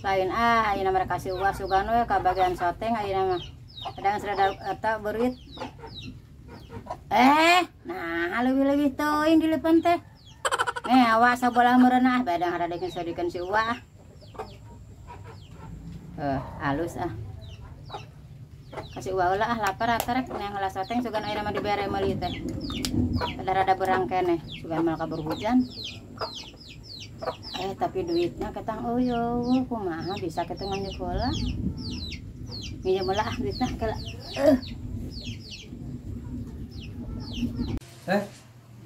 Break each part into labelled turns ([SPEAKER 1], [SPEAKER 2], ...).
[SPEAKER 1] Lain ah ayeuna mereka si uas sugan we ka bagian soteng ayeuna mah. Kadang serada eta beurit. Nah leuwih-leuwih teuing di leupan teh. Awas sabolah meureun ah badang haradekeun sodikeun si uah. Halus ah. Kasih uah heula ah lapar atarek neang heula soteng sugan ayeuna mah dibere meuli teh. Rada-rada berang keneh sugan malah kabur hujan. Tapi duitnya ketang eueuh kumaha bisa kitu nganjuk heula. Nginjem heula ah duitna kela.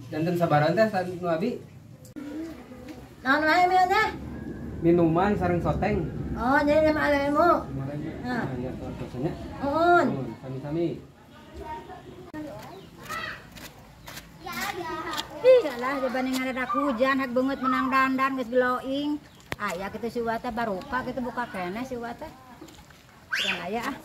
[SPEAKER 2] Janten sabaran teh nu abi.
[SPEAKER 3] Naon wae mieu teh?
[SPEAKER 2] Minuman sareng soteng.
[SPEAKER 3] Oh, jadi 5.000.
[SPEAKER 2] Heeh. Heeh.
[SPEAKER 3] Nuhun.
[SPEAKER 2] Sami-sami.
[SPEAKER 1] Ih, alah dibanding ada hujan hak beungeut menang dandan geus glowing. Aya kitu si Uwa teh baruka kitu buka keneh si Uwa teh. Kurang aya ah.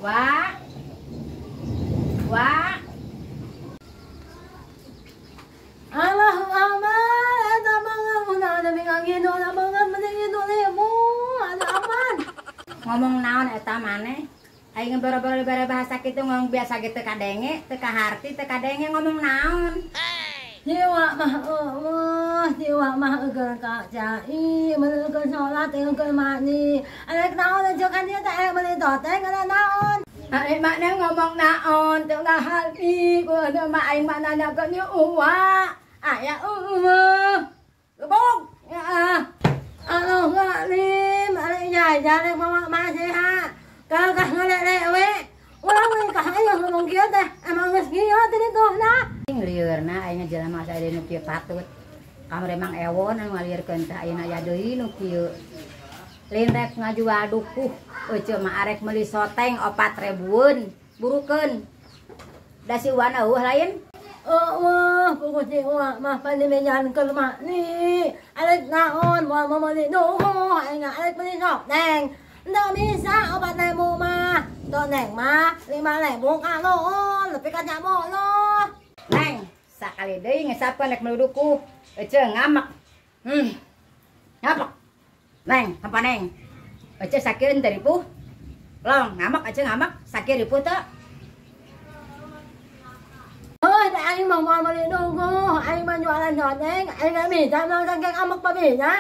[SPEAKER 1] Wah. Wah.
[SPEAKER 3] Allahu akbar, eta banget mun ada mingangin ona banget mending itu lemu, ada aman.
[SPEAKER 1] Ngomong naon eta maneh? Aing boro-boro bare bahasa kitu ngomong biasa gitu kadenge, teu kaharti teu kadenge ngomong naon.
[SPEAKER 3] Jiwa mah eueuh, jiwa mah eukeun ka cai, mun eukeun salat eukeun mandi. Arek naon aja kan dia teh meuli toteng ada naon.
[SPEAKER 1] Arek makna ngomong naon teu ngaharti, kudu mah aing mah nanyakeun ieu uwa. Aya eueuh. Gebog.
[SPEAKER 3] Ya. Aloh ngalim, arek jajan rek mama masiha. Kagah ngalele we. Urang we kah aya ngomong kieu teh, emang geus kieu teh ditu nah.
[SPEAKER 1] Liurna aing jelema asa aya nu kieu patut. Kamari Mang Ewon anu ngalieurkeun teh ayeuna aya deui nu kieu. Lain rek ngajual dukuh, euceu mah arek meuli soteng 4.000-eun, burukeun. Da si Uwan eueuh lain.
[SPEAKER 3] Eueuh, puguh si Uwa mah panimejankeun mah ni. Arek naon moal meuli dukuh, aing arek meuli soteng. Nggak bisa 4.000 mah. Toneng mah 5.000 kalon, lebih ka loh.
[SPEAKER 1] Neng, sakali deui ngesapkeun rek meuli dukuh. Ece ngamek. Ngamek. Neng, hampa neng. Ece sakieun teh ripuh. Long, ngamek ece ngamek, sakieu ripuh teu.
[SPEAKER 3] Oh, aing mah moal meuli dukuh, aing mah jualan soteng, aing nggak bisa mau cangkeng amek pabila.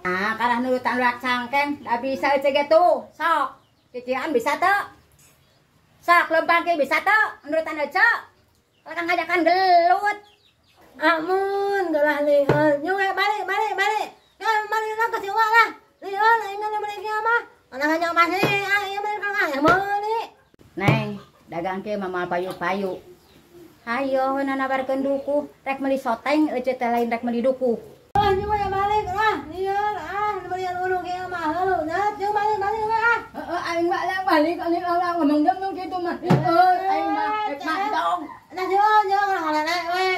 [SPEAKER 1] Nah, karah nurutan luak cangkeng, nggak bisa ece gitu. Sok, cician bisa teu. Sok, lempang ke bisa teu, nurutan ece. Kalau ngajakan gelut.
[SPEAKER 3] Amun, gelah lieur. Nyunge balik, balik, balik. Ya, balik lah ke si Uwa lah. Lieur, aing nggak beli kieu mah. Karena hanya masih, aing beli kagak yang beli.
[SPEAKER 1] Neng, dagang ke mama payu-payu. Hayo, nanabarkeun dukuh, rek meuli soteng ece teh lain rek meuli dukuh.
[SPEAKER 3] Oh, nyunge balik lah. Lieur, ah, belian urung kieu mah heuh. Nah, nyunge balik, balik lah.
[SPEAKER 1] Heeh, aing mah lang balik, aing lang ngomong dong gitu mah. Heeh, aing mah rek mandong.
[SPEAKER 3] Nah, nyunge, nyunge ngalele we.